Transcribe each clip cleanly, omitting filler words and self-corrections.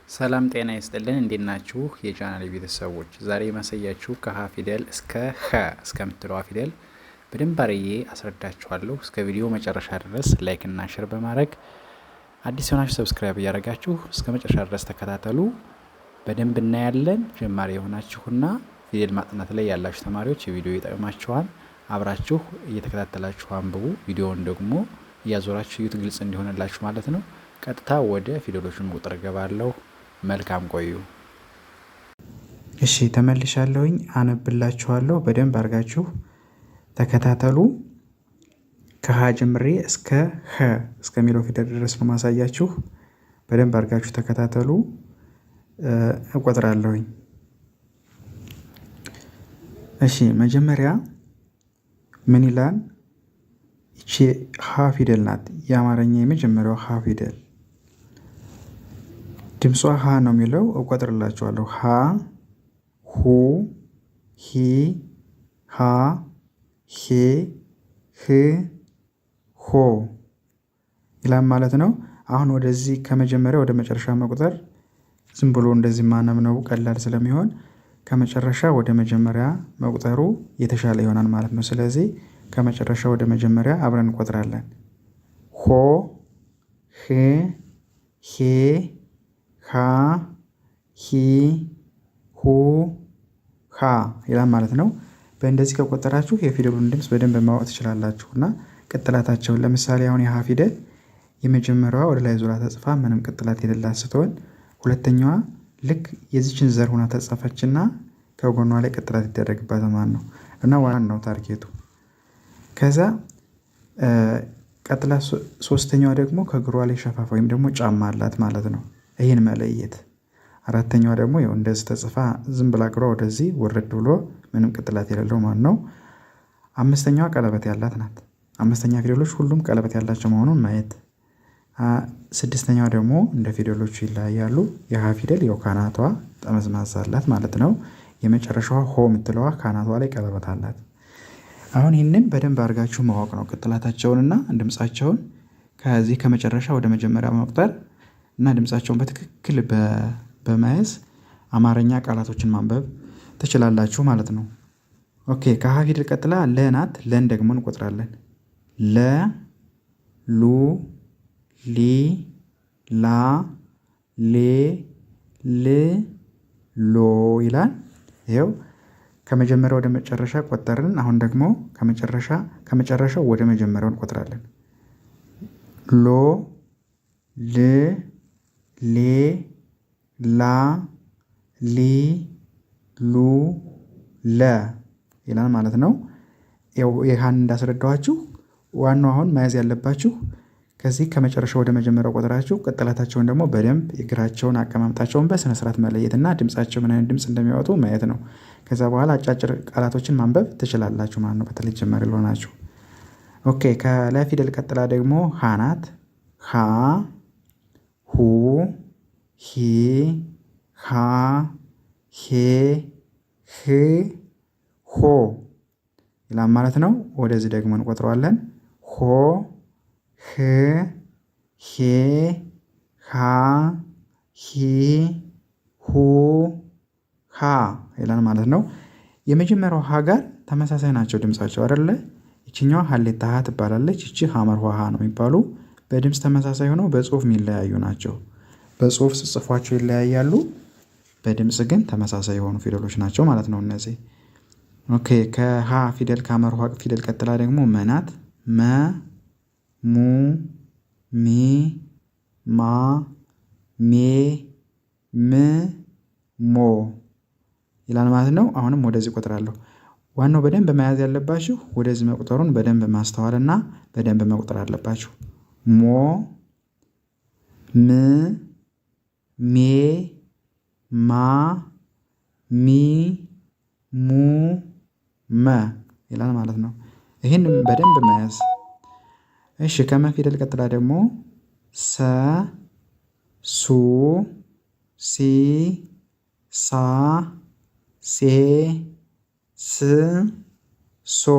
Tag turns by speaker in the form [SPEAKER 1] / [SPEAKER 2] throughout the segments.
[SPEAKER 1] ሰላም ጤና ይስጥልን እንዴት ናችሁ? የቻናል ቤተሰቦች ዛሬ የማሳያችሁ ከሀ ፊደል እስከ ኸ እስከምትለዋ ፊደል በደንብ አርዬ አስረዳችኋለሁ። እስከ ቪዲዮ መጨረሻ ድረስ like እና share በማድረግ አዲስ የሆናችሁ subscribe እያደረጋችሁ እስከ መጨረሻ ድረስ ተከታተሉ። በደንብ እናያለን። ጀማሪ የሆናችሁና ፊደል ማጥናት ላይ ያላችሁ ተማሪዎች የቪዲዮ ይጠቅማችኋል። አብራችሁ እየተከታተላችሁ አንብቡ። ቪዲዮውን ደግሞ እያዞራችሁ እዩት፣ ግልጽ እንዲሆንላችሁ ማለት ነው። ቀጥታ ወደ ፊደሎቹን መቁጠር እገባለሁ። መልካም ቆዩ።
[SPEAKER 2] እሺ ተመልሻለሁኝ። አነብላችኋለሁ። በደንብ አድርጋችሁ ተከታተሉ። ከሀ ጀምሬ እስከ ኸ እስከሚለው ፊደል ድረስ ነው ማሳያችሁ። በደንብ አድርጋችሁ ተከታተሉ። እቆጥራለሁኝ። እሺ መጀመሪያ ምን ይላል? ይቺ ሀ ፊደል ናት። የአማርኛ የመጀመሪያው ሀ ፊደል ድምጿ ሀ ነው የሚለው እቆጥርላችኋለሁ። ሀ ሁ ሂ ሃ ሄ ህ ሆ ይላል ማለት ነው። አሁን ወደዚህ ከመጀመሪያ ወደ መጨረሻ መቁጠር ዝም ብሎ እንደዚህ ማነብነቡ ቀላል ስለሚሆን ከመጨረሻ ወደ መጀመሪያ መቁጠሩ የተሻለ ይሆናል ማለት ነው። ስለዚህ ከመጨረሻ ወደ መጀመሪያ አብረን እንቆጥራለን። ሆ ህ ሄ ሃ ሂ ሁ ሃ ይላል ማለት ነው። በእንደዚህ ከቆጠራችሁ የፊደሉን ድምጽ በደንብ ማወቅ ትችላላችሁ። እና ቅጥላታቸውን ለምሳሌ አሁን የሀ ፊደል የመጀመሪያዋ ወደ ላይ ዙራ ተጽፋ ምንም ቅጥላት የሌላት ስትሆን ሁለተኛዋ ልክ የዚችን ዘር ሆና ተጻፈችና ከጎኗ ላይ ቅጥላት ይደረግባታል ማለት ነው። እና ዋናው target ኡ ከዛ ቀጥላ ሶስተኛዋ ደግሞ ከእግሯ ላይ ሸፋፋ ወይም ደግሞ ጫማ አላት ማለት ነው። ይህን መለየት። አራተኛዋ ደግሞ ያው እንደዚህ ተጽፋ ዝም ብላ እግሯ ወደዚህ ውርድ ብሎ ምንም ቅጥላት የሌለው ማለት ነው። አምስተኛዋ ቀለበት ያላት ናት። አምስተኛ ፊደሎች ሁሉም ቀለበት ያላቸው መሆኑን ማየት። ስድስተኛዋ ደግሞ እንደ ፊደሎቹ ይለያያሉ። የሀ ፊደል ያው ካናቷ ጠመዝማዛ አላት ማለት ነው። የመጨረሻዋ ሆ የምትለዋ ካናቷ ላይ ቀለበት አላት። አሁን ይህንን በደንብ አድርጋችሁ ማወቅ ነው። ቅጥላታቸውንና ድምፃቸውን ከዚህ ከመጨረሻ ወደ መጀመሪያ መቁጠር እና ድምፃቸውን በትክክል በመያዝ አማርኛ ቃላቶችን ማንበብ ትችላላችሁ ማለት ነው። okay ከሀ ፊደል ቀጥላ ለ ናት። ለን ደግሞ እንቆጥራለን። ለ ሉ ሊ ላ ሌ ል ሎ ይላል። ይኸው ከመጀመሪያው ወደ መጨረሻ ቆጠርን። አሁን ደግሞ ከመጨረሻ ከመጨረሻው ወደ መጀመሪያው እንቆጥራለን። ሎ ል ሌ ላ ሊ ሉ ለ ይላል ማለት ነው። ያው ይሄን እንዳስረዳኋችሁ ዋናው አሁን መያዝ ያለባችሁ ከዚህ ከመጨረሻው ወደ መጀመሪያው ቆጥራችሁ ቅጥላታቸውን ደግሞ በደንብ የእግራቸውን አቀማመጣቸውን በስነ ስርዓት መለየት እና ድምፃቸው ምን አይነት ድምፅ እንደሚያወጡ ማየት ነው። ከዛ በኋላ አጫጭር ቃላቶችን ማንበብ ትችላላችሁ ማለት ነው። በተለይ ጀማሪ ለሆናችሁ። okay ከለ ፊደል ቀጥላ ደግሞ ሀ ናት። ሀ ሁ ሂ ሃ ሄ ህ ሆ ይላል ማለት ነው። ወደዚህ ደግሞ እንቆጥረዋለን። ሆ ህ ሄ ሃ ሂ ሁ ሃ ይላል ማለት ነው። የመጀመሪያው ሀ ጋር ተመሳሳይ ናቸው ድምፃቸው አይደለ? ይችኛዋ ሀሌታ ሀ ትባላለች። ይቺ ሀመር ሀ ነው የሚባሉ በድምፅ ተመሳሳይ ሆነው በጽሁፍ የሚለያዩ ናቸው። በጽሁፍ ስጽፏቸው ይለያያሉ። በድምፅ ግን ተመሳሳይ የሆኑ ፊደሎች ናቸው ማለት ነው። እነዚህ okay። ከሀ ፊደል ከሐመሩ ሐ ፊደል ቀጥላ ደግሞ መ ናት። መ ሙ ሚ ማ ሜ ም ሞ ይላል ማለት ነው። አሁንም ወደዚህ እቆጥራለሁ። ዋናው በደንብ መያዝ ያለባችሁ ወደዚህ መቁጠሩን በደንብ ማስተዋልና በደንብ መቁጠር አለባችሁ። ሞ ም ሜ ማ ሚ ሙ መ ይላል ማለት ነው። ይህንም በደንብ መያዝ። እሺ ከመ ፊደል ቀጥላ ደግሞ ሰ ሱ ሲ ሳ ሴ ስ ሶ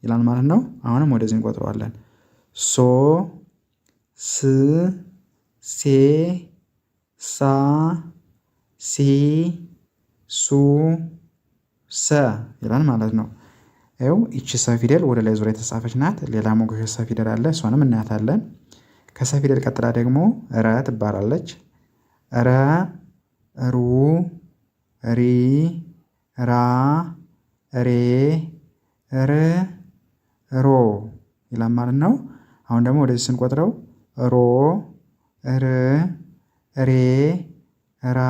[SPEAKER 2] ይላል ማለት ነው። አሁንም ወደዚህ እንቆጥረዋለን። ሶ ስ ሴ ሳ፣ ሲ፣ ሱ፣ ሰ ይላል ማለት ነው። ይኸው ይቺ ሰ ፊደል ወደ ላይ ዙሪያ የተጻፈች ናት። ሌላ ሞገሻ ሰ ፊደል አለ፣ እሷንም እናያታለን። ከሰ ፊደል ቀጥላ ደግሞ ረ ትባላለች። ረ፣ ሩ፣ ሪ፣ ራ፣ ሬ፣ ር፣ ሮ ይላል ማለት ነው። አሁን ደግሞ ወደዚህ ስንቆጥረው ሮ፣ ር፣ ሬ፣ ራ፣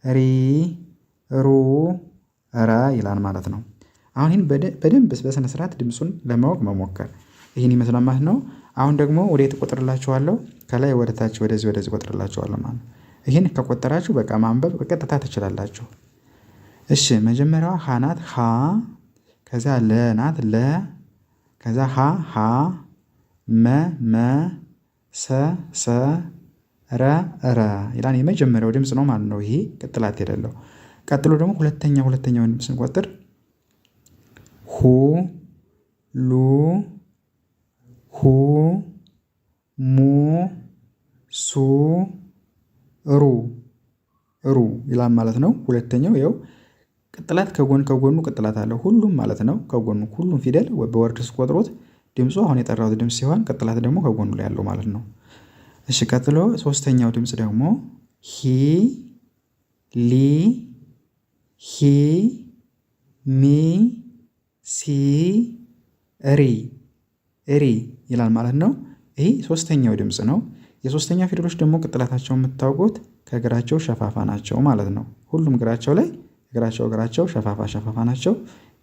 [SPEAKER 2] ሪ፣ ሩ፣ ረ ይላል ማለት ነው። አሁን ይህን በደንብ በስነ ስርዓት ድምፁን ለማወቅ መሞከር ይህን ይመስላል ማለት ነው። አሁን ደግሞ ወዴት እቆጥርላችኋለሁ? ከላይ ወደ ታች ወደዚህ ወደዚህ እቆጥርላችኋለሁ ማለት ነው። ይህን ከቆጠራችሁ በቃ ማንበብ በቀጥታ ትችላላችሁ። እሺ መጀመሪያዋ ሀ ናት። ሀ ከዛ ለ ናት ለ ከዛ ሀ ሀ መ መ ሰ ሰ ረ ረ ይላል። የመጀመሪያው ድምፅ ነው ማለት ነው። ይሄ ቅጥላት የሌለው። ቀጥሎ ደግሞ ሁለተኛውን ድምፅ ስንቆጥር ሁ ሉ ሁ ሙ ሱ ሩ ሩ ይላል ማለት ነው። ሁለተኛው ይኸው ቅጥላት ከጎን ከጎኑ ቅጥላት አለው ሁሉም ማለት ነው። ከጎኑ ሁሉም ፊደል በወርድ ስቆጥሩት ድምፁ አሁን የጠራሁት ድምፅ ሲሆን ቅጥላት ደግሞ ከጎኑ ላይ ያለው ማለት ነው። እሺ ቀጥሎ ሶስተኛው ድምፅ ደግሞ ሂ ሊ ሂ ሚ ሲ ሪ ሪ ይላል ማለት ነው። ይህ ሶስተኛው ድምፅ ነው። የሶስተኛ ፊደሎች ደግሞ ቅጥላታቸው የምታውቁት ከእግራቸው ሸፋፋ ናቸው ማለት ነው። ሁሉም እግራቸው ላይ እግራቸው እግራቸው ሸፋፋ ሸፋፋ ናቸው።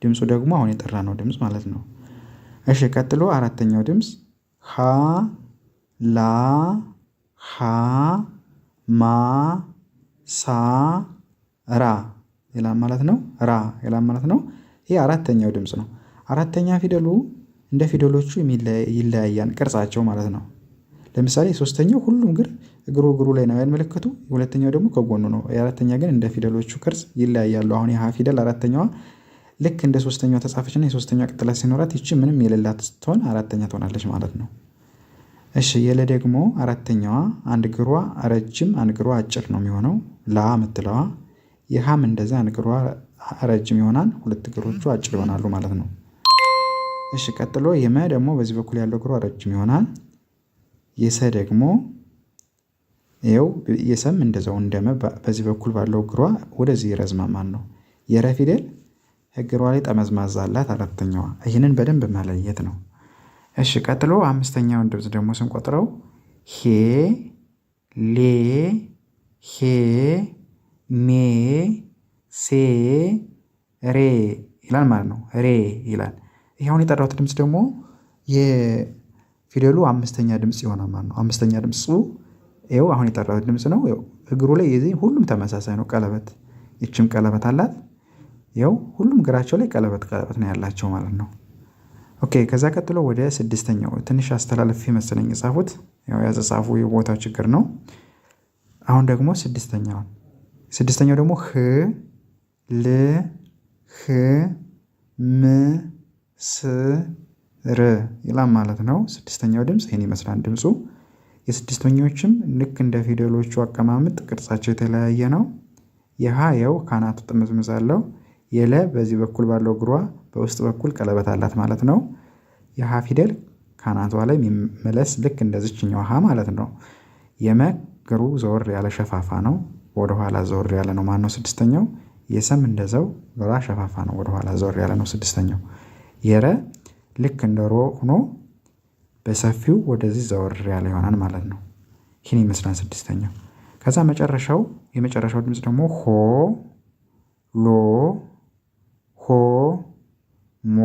[SPEAKER 2] ድምፁ ደግሞ አሁን የጠራ ነው ድምፅ ማለት ነው። እሺ ቀጥሎ አራተኛው ድምፅ ሀ ላ ሀ ማ ሳ ራ ይላል ማለት ነው። ራ ይላል ማለት ነው። ይህ አራተኛው ድምፅ ነው። አራተኛ ፊደሉ እንደ ፊደሎቹ ይለያያል ቅርጻቸው ማለት ነው። ለምሳሌ ሶስተኛው ሁሉም እግር እግሩ እግሩ ላይ ነው ያል ሁለተኛው ደግሞ ከጎኑ ነው። የአራተኛ ግን እንደ ፊደሎቹ ቅርጽ ይለያያሉ። አሁን የሀ ፊደል አራተኛዋ ልክ እንደ ሶስተኛው ተጻፈችና የሶስተኛዋ ቅጥላት ሲኖራት ይቺ ምንም የሌላት ስትሆን አራተኛ ትሆናለች ማለት ነው። እሺ የለ ደግሞ አራተኛዋ አንድ እግሯ ረጅም አንድ እግሯ አጭር ነው የሚሆነው ላ የምትለዋ። የሀም እንደዛ አንድ እግሯ ረጅም ይሆናል፣ ሁለት እግሮቹ አጭር ይሆናሉ ማለት ነው። እሺ ቀጥሎ የመ ደግሞ በዚህ በኩል ያለው እግሯ ረጅም ይሆናል። የሰ ደግሞ ይኸው የሰም እንደዛው እንደመ በዚህ በኩል ባለው እግሯ ወደዚህ ይረዝማል ማለት ነው። የረ ፊደል እግሯ ላይ ጠመዝማዛ አላት አራተኛዋ። ይህንን በደንብ መለየት ነው። እሺ ቀጥሎ አምስተኛውን ድምፅ ደግሞ ስንቆጥረው ሄ ሌ ሄ ሜ ሴ ሬ ይላል ማለት ነው። ሬ ይላል። ይሄ አሁን የጠራሁት ድምፅ ደግሞ የፊደሉ አምስተኛ ድምፅ ይሆናል ማለት ነው። አምስተኛ ድምፁ ይኸው አሁን የጠራሁት ድምፅ ነው። ይኸው እግሩ ላይ የዚህ ሁሉም ተመሳሳይ ነው። ቀለበት ይችም ቀለበት አላት። ይኸው ሁሉም እግራቸው ላይ ቀለበት ቀለበት ነው ያላቸው ማለት ነው። Okay ከዛ ቀጥሎ ወደ ስድስተኛው ትንሽ አስተላለፍ መሰለኝ የጻፉት ያው ያጸጻፉ የቦታው ችግር ነው። አሁን ደግሞ ስድስተኛው ስድስተኛው ደግሞ ህ ል ህ ም ስ ር ይላል ማለት ነው። ስድስተኛው ድምፅ ይህን ይመስላል ድምፁ። የስድስተኞችም ልክ እንደ ፊደሎቹ አቀማመጥ ቅርጻቸው የተለያየ ነው። የሀ ያው ካናቱ ጥምዝምዝ አለው። የለ በዚህ በኩል ባለው እግሯ በውስጥ በኩል ቀለበት አላት ማለት ነው። የሀ ፊደል ካናቷ ላይ የሚመለስ ልክ እንደዚችኛው ሀ ማለት ነው። የመ እግሩ ዘወር ያለ ሸፋፋ ነው፣ ወደኋላ ዘወር ያለ ነው። ማነው ስድስተኛው። የሰም እንደዛው ግራ ሸፋፋ ነው፣ ወደኋላ ዘወር ያለ ነው ስድስተኛው። የረ ልክ እንደ ሮ ሆኖ በሰፊው ወደዚህ ዘወር ያለ ይሆናል ማለት ነው። ይህን ይመስላል ስድስተኛው። ከዛ መጨረሻው የመጨረሻው ድምፅ ደግሞ ሆ ሎ ሆ ሞ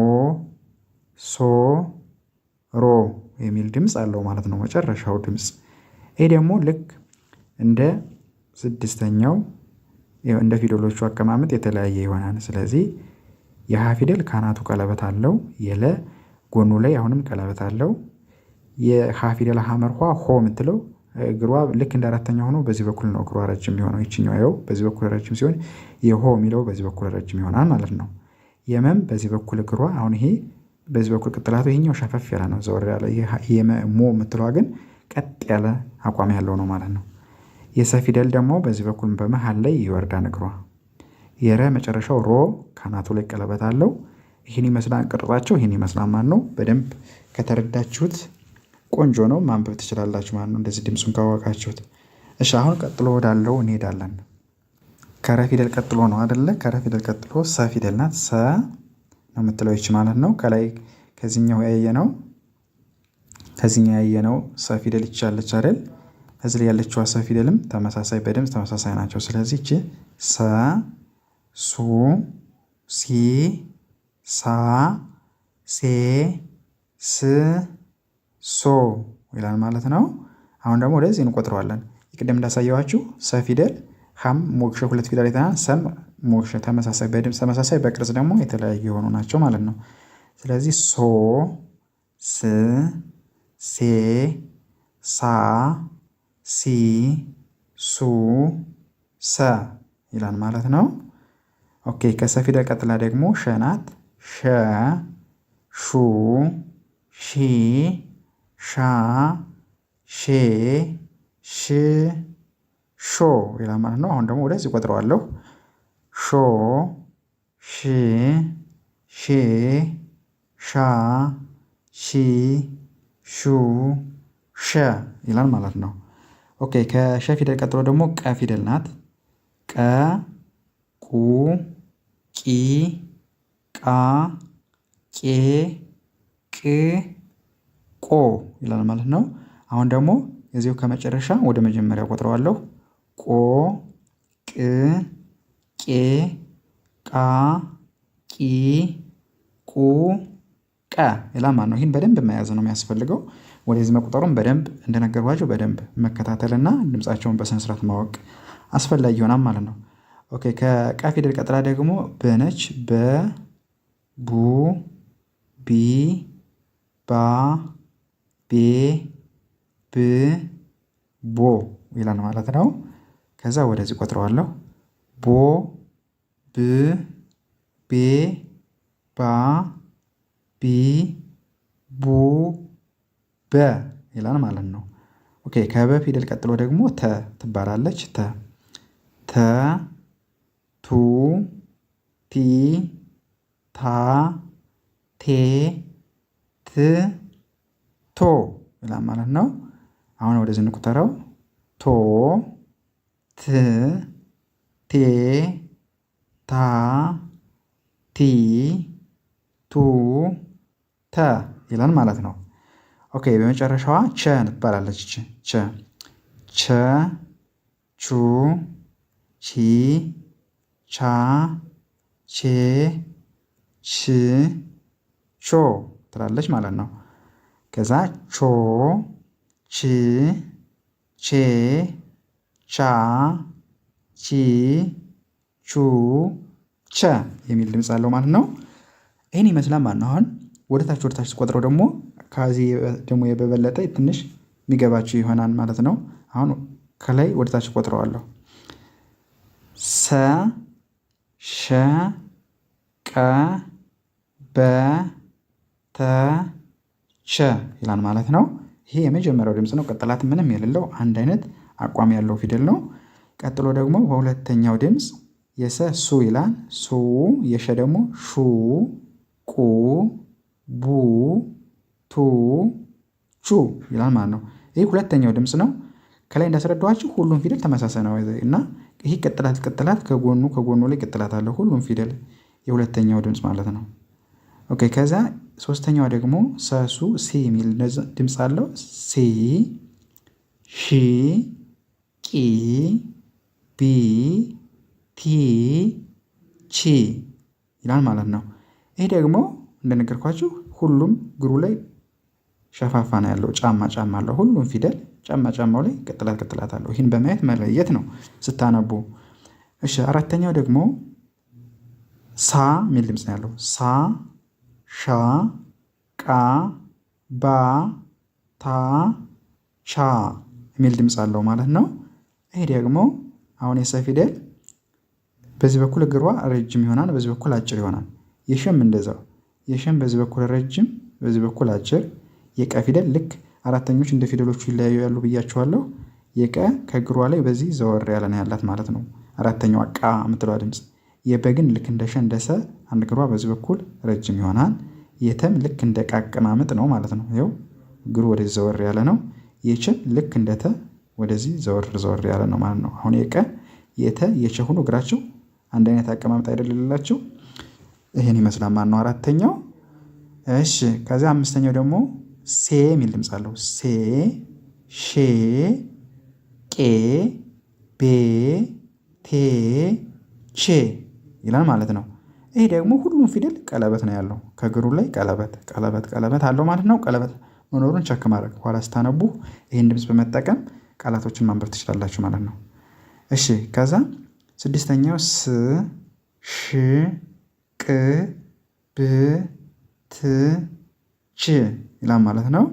[SPEAKER 2] ሶ ሮ የሚል ድምፅ አለው ማለት ነው። መጨረሻው ድምፅ ይሄ ደግሞ ልክ እንደ ስድስተኛው እንደ ፊደሎቹ አቀማመጥ የተለያየ ይሆናል። ስለዚህ የሀ ፊደል ካናቱ ቀለበት አለው። የለ ጎኑ ላይ አሁንም ቀለበት አለው። የሀ ፊደል ሀመርኳ ሆ የምትለው እግሯ ልክ እንደ አራተኛ ሆኖ በዚህ በኩል ነው እግሯ ረጅም የሆነው። ይችኛው ይኸው በዚህ በኩል ረጅም ሲሆን የሆ የሚለው በዚህ በኩል ረጅም ይሆናል ማለት ነው። የመም በዚህ በኩል እግሯ አሁን ይሄ በዚህ በኩል ቅጥላቱ ይሄኛው ሸፈፍ ያለ ነው ዘወር ያለ። ሞ የምትለዋ ግን ቀጥ ያለ አቋም ያለው ነው ማለት ነው። የሰ ፊደል ደግሞ በዚህ በኩል በመሃል ላይ ይወርዳል እግሯ። የረ መጨረሻው ሮ ካናቱ ላይ ቀለበት አለው። ይህን ይመስላል ቅርጻቸው፣ ይህን ይመስላል ማለት ነው። በደንብ ከተረዳችሁት ቆንጆ ነው፣ ማንበብ ትችላላችሁ ማለት ነው። እንደዚህ ድምፁን ካወቃችሁት። እሺ አሁን ቀጥሎ ወዳለው እንሄዳለን። ከረ ፊደል ቀጥሎ ነው አደለ? ከረ ፊደል ቀጥሎ ሰ ፊደል ናት። ሰ ነው የምትለው ይች ማለት ነው። ከላይ ከዚህኛው ያየነው ከዚህኛው ያየነው ሰ ፊደል ይቻለች አይደል? እዚህ ላይ ያለችዋ ሰ ፊደልም ተመሳሳይ በድምፅ ተመሳሳይ ናቸው። ስለዚህ ይቺ ሰ፣ ሱ፣ ሲ፣ ሳ፣ ሴ፣ ስ፣ ሶ ይላል ማለት ነው። አሁን ደግሞ ወደዚህ እንቆጥረዋለን። ቅድም እንዳሳየኋችሁ ሰ ፊደል ሀም ሞክሼ ሁለት ፊደል አይተናል። ሰም ሞክሼ ተመሳሳይ በድምፅ ተመሳሳይ በቅርጽ ደግሞ የተለያዩ የሆኑ ናቸው ማለት ነው። ስለዚህ ሶ፣ ስ፣ ሴ፣ ሳ፣ ሲ፣ ሱ፣ ሰ ይላል ማለት ነው። okay ከሰ ፊደል ቀጥላ ደግሞ ሸ ናት። ሸ፣ ሹ፣ ሺ፣ ሻ፣ ሼ፣ ሽ፣ ሾ ይላል ማለት ነው። አሁን ደግሞ ወደዚህ ቆጥረዋለሁ። ሾ፣ ሽ፣ ሼ፣ ሻ፣ ሺ፣ ሹ፣ ሸ ይላል ማለት ነው። okay ከሸ ፊደል ቀጥሎ ደግሞ ቀ ፊደል ናት። ቀ፣ ቁ፣ ቂ፣ ቃ፣ ቄ፣ ቅ፣ ቆ ይላል ማለት ነው። አሁን ደግሞ እዚሁ ከመጨረሻ ወደ መጀመሪያ ቆጥረዋለሁ። ቆ፣ ቅ፣ ቄ፣ ቃ፣ ቂ፣ ቁ፣ ቀ ይላል ማለት ነው። ይህን በደንብ መያዝ ነው የሚያስፈልገው። ወደዚህ መቁጠሩን በደንብ እንደነገርኳቸው በደንብ መከታተልና ድምፃቸውን በስነ ስርዓት ማወቅ አስፈላጊ ይሆናል ማለት ነው። okay ከቀ ፊደል ቀጥላ ደግሞ በነች በ፣ ቡ፣ ቢ፣ ባ፣ ቤ፣ ብ፣ ቦ ይላል ማለት ነው። ከዛ ወደዚህ ቆጥረዋለሁ። ቦ፣ ብ፣ ቤ፣ ባ፣ ቢ፣ ቡ፣ በ ይላል ማለት ነው። okay ከበ ፊደል ቀጥሎ ደግሞ ተ ትባላለች። ተ ተ፣ ቱ፣ ቲ፣ ታ፣ ቴ፣ ት፣ ቶ ይላል ማለት ነው። አሁን ወደዚህ እንቁጠረው። ቶ፣ ት፣ ቴ፣ ታ፣ ቲ፣ ቱ፣ ተ ይላል ማለት ነው። okay በመጨረሻዋ ቸ ትባላለች። ቸ ቸ፣ ቹ፣ ቺ፣ ቻ፣ ቼ፣ ች፣ ቾ ትላለች ማለት ነው። ከዛ ቾ፣ ች፣ ቼ፣ ቻ፣ ቺ፣ ቹ፣ ቸ የሚል ድምፅ አለው ማለት ነው። ይህን ይመስላል ማለት ነው። አሁን ወደታች ወደታች ስቆጥረው ደግሞ ከዚህ ደግሞ የበለጠ ትንሽ የሚገባችሁ ይሆናል ማለት ነው። አሁን ከላይ ወደታች ቆጥረዋለሁ። ሰ፣ ሸ፣ ቀ፣ በ፣ ተ፣ ቸ ይላል ማለት ነው። ይሄ የመጀመሪያው ድምፅ ነው። ቅጥላት ምንም የሌለው አንድ አይነት አቋም ያለው ፊደል ነው። ቀጥሎ ደግሞ በሁለተኛው ድምፅ የሰ ሱ ይላል። ሱ የሸ ደግሞ ሹ፣ ቁ፣ ቡ፣ ቱ፣ ቹ ይላል ማለት ነው። ይህ ሁለተኛው ድምፅ ነው። ከላይ እንዳስረዳኋችሁ ሁሉም ፊደል ተመሳሳይ ነው እና ይህ ቅጥላት ቅጥላት ከጎኑ ከጎኑ ላይ ቅጥላት አለው ሁሉም ፊደል የሁለተኛው ድምፅ ማለት ነው። okay ከዛ ሶስተኛው ደግሞ ሰሱ ሲ የሚል ድምፅ አለው። ሲ፣ ሺ፣ ቂ፣ ቢ፣ ቲ፣ ቺ ይላል ማለት ነው። ይህ ደግሞ እንደነገርኳችሁ ሁሉም እግሩ ላይ ሸፋፋ ነው ያለው፣ ጫማ ጫማ አለው። ሁሉም ፊደል ጫማ ጫማው ላይ ቅጥላት ቅጥላት አለው። ይህን በማየት መለየት ነው ስታነቡ። እሺ አራተኛው ደግሞ ሳ የሚል ድምፅ ነው ያለው። ሳ፣ ሻ፣ ቃ፣ ባ፣ ታ፣ ቻ የሚል ድምፅ አለው ማለት ነው። ይሄ ደግሞ አሁን የሰ ፊደል በዚህ በኩል እግሯ ረጅም ይሆናል፣ በዚህ በኩል አጭር ይሆናል። የሸም እንደዛው የሸም በዚህ በኩል ረጅም፣ በዚህ በኩል አጭር። የቀ ፊደል ልክ አራተኞች እንደ ፊደሎቹ ይለያያሉ ብያችኋለሁ። የቀ ከእግሯ ላይ በዚህ ዘወር ያለ ነው ያላት ማለት ነው። አራተኛዋ ቃ የምትለዋ ድምፅ። የበ ግን ልክ እንደ ሸ እንደ ሰ አንድ እግሯ በዚህ በኩል ረጅም ይሆናል። የተም ልክ እንደ ቃ አቀማመጥ ነው ማለት ነው። ይኸው እግሩ ወደዚህ ዘወር ያለ ነው። የቸም ልክ እንደ ተ ወደዚህ ዘወር ዘወር ያለ ነው ማለት ነው። አሁን የቀ የተ የቸ ሆኖ እግራቸው አንድ አይነት አቀማመጥ አይደለላቸው። ይሄን ይመስላል ማለት ነው አራተኛው። እሺ ከዚያ አምስተኛው ደግሞ ሴ የሚል ድምፅ አለው። ሴ ሼ ቄ ቤ ቴ ቼ ይላል ማለት ነው። ይሄ ደግሞ ሁሉም ፊደል ቀለበት ነው ያለው ከእግሩ ላይ ቀለበት ቀለበት ቀለበት አለው ማለት ነው። ቀለበት መኖሩን check ማድረግ ኋላ ስታነቡ ይህን ድምፅ በመጠቀም ቃላቶችን ማንበብ ትችላላችሁ ማለት ነው። እሺ ከዛ ስድስተኛው ስ ሽ ቅ ብ ት ች ይላል ማለት ነው።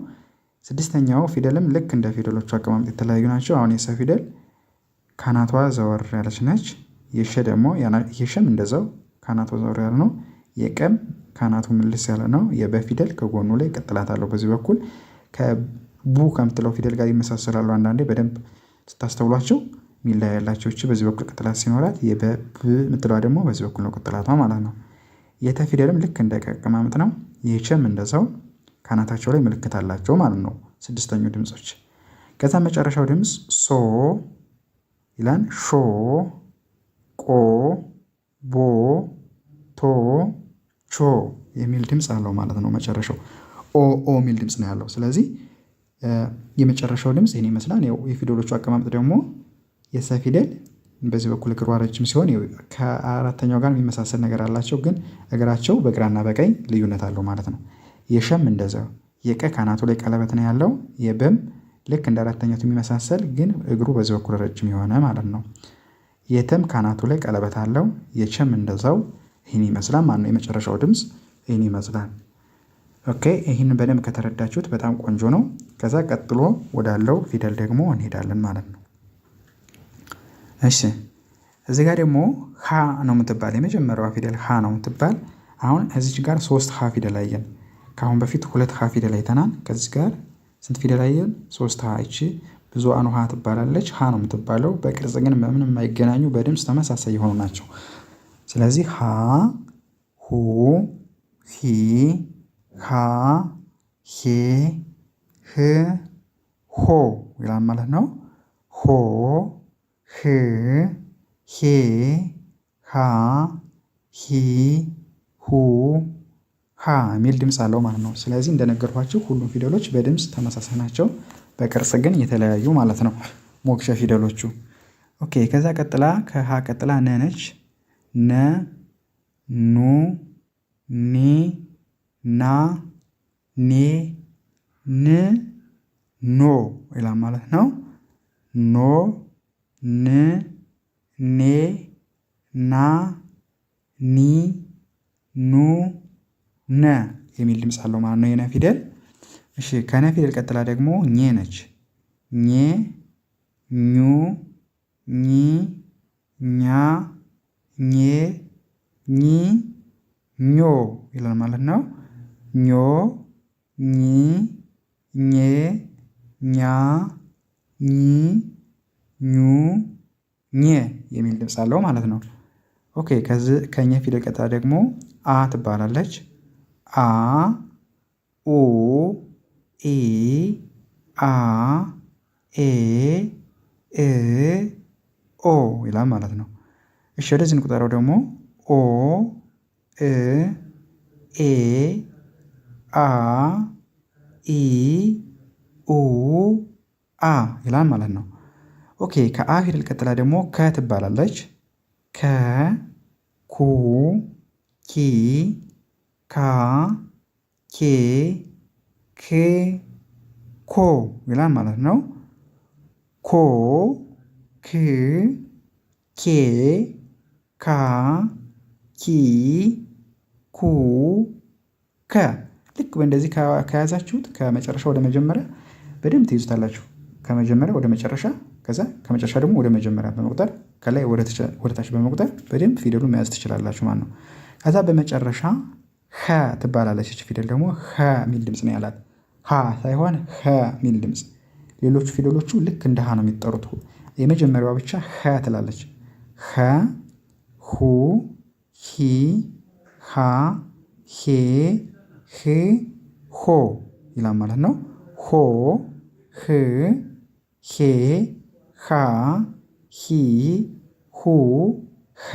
[SPEAKER 2] ስድስተኛው ፊደልም ልክ እንደ ፊደሎቹ አቀማመጥ የተለያዩ ናቸው። አሁን የሰ ፊደል ካናቷ ዘወር ያለች ነች። የሸ ደግሞ የሸም እንደዛው ካናቷ ዘወር ያለ ነው። የቀም ካናቱ ምልስ ያለ ነው። የበ ፊደል ከጎኑ ላይ ቅጥላት አለው። በዚህ በኩል ከቡ ከምትለው ፊደል ጋር ይመሳሰላሉ። አንዳንዴ በደንብ ስታስተውሏቸው የሚለያያላቸው እቺ በዚህ በኩል ቅጥላት ሲኖራት የበ ብ የምትለዋ ደግሞ በዚህ በኩል ነው ቅጥላቷ ማለት ነው። የተ ፊደልም ልክ እንደ ቀ አቀማመጥ ነው። የቸም እንደዛው ካናታቸው ላይ ምልክት አላቸው ማለት ነው። ስድስተኛው ድምጾች። ከዛ መጨረሻው ድምፅ ሶ ይላል። ሾ ቆ ቦ ቶ ቾ የሚል ድምፅ አለው ማለት ነው። መጨረሻው ኦ ኦ የሚል ድምፅ ነው ያለው። ስለዚህ የመጨረሻው ድምፅ ይህን ይመስላል። ያው የፊደሎቹ አቀማመጥ ደግሞ የሰ ፊደል በዚህ በኩል እግሯ ረጅም ሲሆን ከአራተኛው ጋር የሚመሳሰል ነገር አላቸው፣ ግን እግራቸው በግራና በቀኝ ልዩነት አለው ማለት ነው። የሸም እንደዛው የቀ ካናቱ ላይ ቀለበት ነው ያለው። የበም ልክ እንደ አራተኛው የሚመሳሰል ግን እግሩ በዚህ በኩል ረጅም የሆነ ማለት ነው። የተም ካናቱ ላይ ቀለበት አለው። የቸም እንደዛው ይህን ይመስላል ማለት ነው። የመጨረሻው ድምፅ ይህን ይመስላል። Okay ይህንን በደንብ ከተረዳችሁት በጣም ቆንጆ ነው። ከዛ ቀጥሎ ወዳለው ፊደል ደግሞ እንሄዳለን ማለት ነው። እሺ እዚህ ጋር ደግሞ ሀ ነው የምትባል የመጀመሪያዋ ፊደል ሀ ነው የምትባል። አሁን እዚች ጋር ሶስት ሀ ፊደል አየን። ከአሁን በፊት ሁለት ሀ ፊደል አይተናል። ከዚች ጋር ስንት ፊደል አየን? ሶስት ሀ። ይቺ ብዙኃኑ ሀ ትባላለች። ሀ ነው የምትባለው። በቅርጽ ግን በምንም የማይገናኙ በድምፅ ተመሳሳይ የሆኑ ናቸው። ስለዚህ ሀ ሁ ሂ ሃ ሄ ህ ሆ ይላል ማለት ነው። ሆ ህ ሄ ሃ ሂ ሁ ሃ የሚል ድምጽ አለው ማለት ነው። ስለዚህ እንደነገርኳችሁ ሁሉም ፊደሎች በድምጽ ተመሳሳይ ናቸው፣ በቅርጽ ግን የተለያዩ ማለት ነው። ሞክሸ ፊደሎቹ okay። ከዛ ቀጥላ ከሀ ቀጥላ ነ ነች። ነ ኑ ኒ ና ኔ ን ኖ ይላል ማለት ነው። ኖ ን ኔ ና ኒ ኑ ነ የሚል ድምጽ አለው ማለት ነው የነ ፊደል። እሺ ከነ ፊደል ቀጥላ ደግሞ ኘ ነች። ኘ ኙ ኚ ኛ ኜ ኚ ኞ ይላል ማለት ነው። ኞ ኚ ኜ ኛ ኚ ኙ ኘ የሚል ድምጽ አለው ማለት ነው። Okay ከዚህ ከኘ ፊደል ቀጥላ ደግሞ አ ትባላለች። አ ኡ ኢ አ ኤ እ ኦ ይላል ማለት ነው። እሺ ወደዚህ እንቁጠረው ደግሞ ኦ እ ኤ አ ኢ ኡ አ ይላል ማለት ነው። Okay ከአ ፊደል ቀጥላ ደግሞ ከ ትባላለች። ከ ኩ ኪ ካ ኬ ክ ኮ ይላል ማለት ነው። ኮ ክ ኬ ካ ኪ ኩ ከ ልክ በእንደዚህ ከያዛችሁት ከመጨረሻ ወደ መጀመሪያ በደንብ ትይዙታላችሁ። ከመጀመሪያ ወደ መጨረሻ ከዛ ከመጨረሻ ደግሞ ወደ መጀመሪያ በመቁጠር ከላይ ወደ ታች በመቁጠር በደንብ ፊደሉን መያዝ ትችላላችሁ ማለት ነው። ከዛ በመጨረሻ ኸ ትባላለች። ይች ፊደል ደግሞ ኸ የሚል ድምፅ ነው ያላት። ሀ ሳይሆን ኸ የሚል ድምፅ። ሌሎቹ ፊደሎቹ ልክ እንደ ሀ ነው የሚጠሩት። የመጀመሪያዋ ብቻ ኸ ትላለች። ኸ ሁ ሂ ሃ ሄ ህ ሆ ይላል ማለት ነው። ሆ ህ ሄ ሃ ሂ ሁ ኸ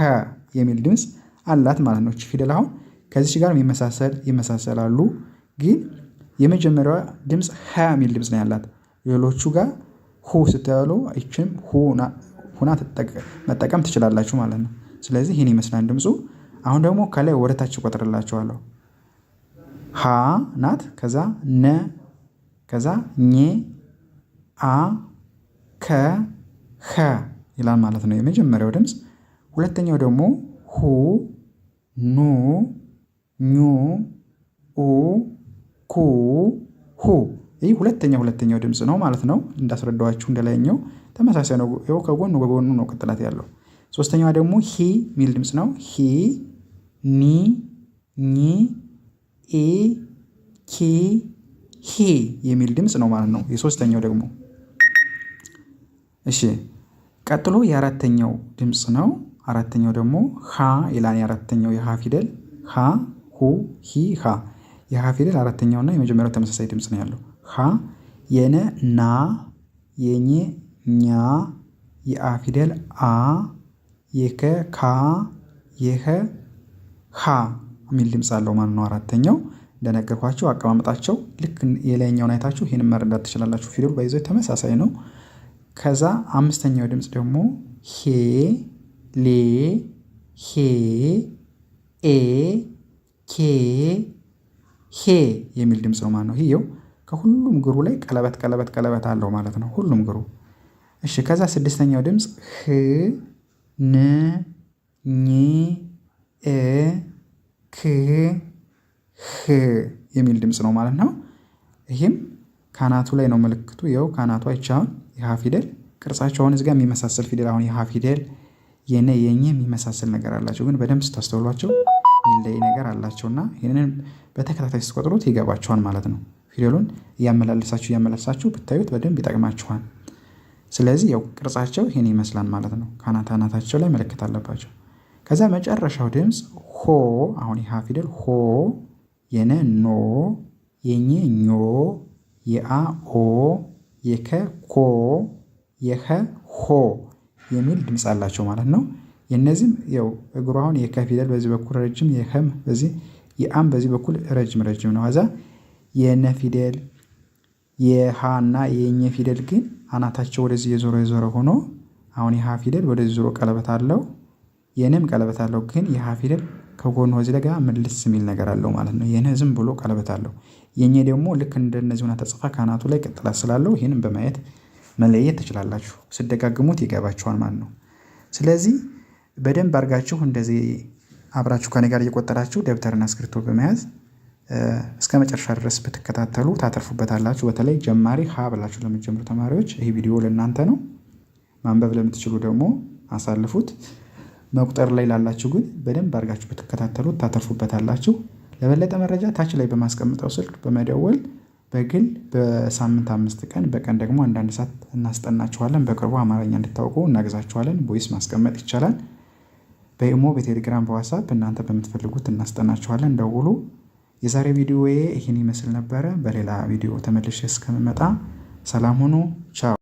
[SPEAKER 2] የሚል ድምጽ አላት ማለት ነው። እቺ ፊደል አሁን ከዚች ጋር የሚመሳሰል ይመሳሰላሉ፣ ግን የመጀመሪያዋ ድምጽ ሀ የሚል ድምጽ ነው ያላት። ሌሎቹ ጋር ሁ ስትሉ ይችም ሁ ሁና መጠቀም ትችላላችሁ ማለት ነው። ስለዚህ ይህን ይመስላል ድምፁ። አሁን ደግሞ ከላይ ወደ ታች እቆጥርላችኋለሁ። ሀ ናት፣ ከዛ ነ፣ ከዛ ኘ፣ አ፣ ከ፣ ኸ ይላል ማለት ነው የመጀመሪያው ድምፅ። ሁለተኛው ደግሞ ሁ፣ ኑ፣ ኙ፣ ኡ፣ ኩ፣ ሁ። ይህ ሁለተኛው ድምፅ ነው ማለት ነው። እንዳስረዳኋችሁ እንደላይኛው ተመሳሳይ ነው። ይኸው ከጎኑ በጎኑ ነው ቅጥላት ያለው። ሶስተኛዋ ደግሞ ሂ የሚል ድምፅ ነው። ሂ፣ ኒ፣ ኚ፣ ኢ፣ ኪ፣ ሂ የሚል ድምፅ ነው ማለት ነው። የሶስተኛው ደግሞ እሺ፣ ቀጥሎ የአራተኛው ድምፅ ነው። አራተኛው ደግሞ ሀ ይላል። የአራተኛው የሀ ፊደል ሀ፣ ሁ፣ ሂ፣ ሃ። የሀ ፊደል አራተኛውና የመጀመሪያው ተመሳሳይ ድምፅ ነው ያለው። ሀ የነ ና የኘ ኛ የአ ፊደል አ የከ ካ የኸ ሃ የሚል ድምፅ አለው ማለት ነው። አራተኛው እንደነገርኳችሁ አቀማመጣቸው ልክ የላይኛውን አይታችሁ ይህንን መረዳት ትችላላችሁ። ፊደሉ ባይዘው ተመሳሳይ ነው። ከዛ አምስተኛው ድምፅ ደግሞ ሄ ሌ ሄ ኤ ኬ ሄ የሚል ድምፅ ነው ማለት ነው። ይሄው ከሁሉም እግሩ ላይ ቀለበት ቀለበት ቀለበት አለው ማለት ነው። ሁሉም እግሩ። እሺ ከዛ ስድስተኛው ድምፅ ህ ን ኝ እ ክ ህ የሚል ድምፅ ነው ማለት ነው። ይህም ካናቱ ላይ ነው ምልክቱ። ይኸው ካናቱ አይቻውን የሀ ፊደል ቅርጻቸው አሁን እዚህ ጋር የሚመሳሰል ፊደል አሁን የሀ ፊደል የነ የኘ የሚመሳሰል ነገር አላቸው፣ ግን በደንብ ስታስተውሏቸው የሚለይ ነገር አላቸው እና ይህንን በተከታታይ ስትቆጥሩት ይገባችኋል ማለት ነው። ፊደሉን እያመላለሳችሁ እያመላለሳችሁ ብታዩት በደንብ ይጠቅማችኋል። ስለዚህ ያው ቅርጻቸው ይህን ይመስላል ማለት ነው። ካናት አናታቸው ላይ ምልክት አለባቸው። ከዛ መጨረሻው ድምፅ ሆ፣ አሁን የሀ ፊደል ሆ፣ የነ ኖ፣ የኘ ኞ፣ የአ ኦ፣ የከ ኮ፣ የኸ ሆ የሚል ድምፅ አላቸው ማለት ነው። የእነዚህም ያው እግሩ አሁን የከ ፊደል በዚህ በኩል ረጅም፣ የኸም በዚህ የአም በዚህ በኩል ረጅም ረጅም ነው። ከዛ የነ ፊደል የሃ እና የኘ ፊደል ግን አናታቸው ወደዚህ የዞረ የዞረ ሆኖ አሁን የሃ ፊደል ወደዚህ ዞሮ ቀለበት አለው፣ የነም ቀለበት አለው። ግን የሃ ፊደል ከጎኑ እዚህ ላይ ምልስ የሚል ነገር አለው ማለት ነው። የነ ዝም ብሎ ቀለበት አለው። የኘ ደግሞ ልክ እንደነዚህ ሆና ተጽፋ ከአናቱ ላይ ቅጥላት ስላለው ይህንን በማየት መለየት ትችላላችሁ። ስደጋግሙት ይገባችኋል ማለት ነው። ስለዚህ በደንብ አድርጋችሁ እንደዚህ አብራችሁ ከኔ ጋር እየቆጠራችሁ ደብተርና እስክሪብቶ በመያዝ እስከ መጨረሻ ድረስ ብትከታተሉ ታተርፉበታላችሁ። በተለይ ጀማሪ ሀ ብላችሁ ለምትጀምሩ ተማሪዎች ይህ ቪዲዮ ለእናንተ ነው። ማንበብ ለምትችሉ ደግሞ አሳልፉት። መቁጠር ላይ ላላችሁ ግን በደንብ አድርጋችሁ ብትከታተሉት ታተርፉበታላችሁ። ለበለጠ መረጃ ታች ላይ በማስቀምጠው ስልክ በመደወል በግል በሳምንት 5 ቀን በቀን ደግሞ አንዳንድ ሰዓት እናስጠናችኋለን። በቅርቡ አማርኛ እንድታውቁ እናግዛችኋለን። voice ማስቀመጥ ይቻላል። በኢሞ፣ በቴሌግራም፣ በዋትሳፕ እናንተ በምትፈልጉት እናስጠናችኋለን። ደውሉ። የዛሬ ቪዲዮ ይህን ይመስል ነበረ። በሌላ ቪዲዮ ተመልሼ እስከምመጣ ሰላም ሁኑ። ቻው።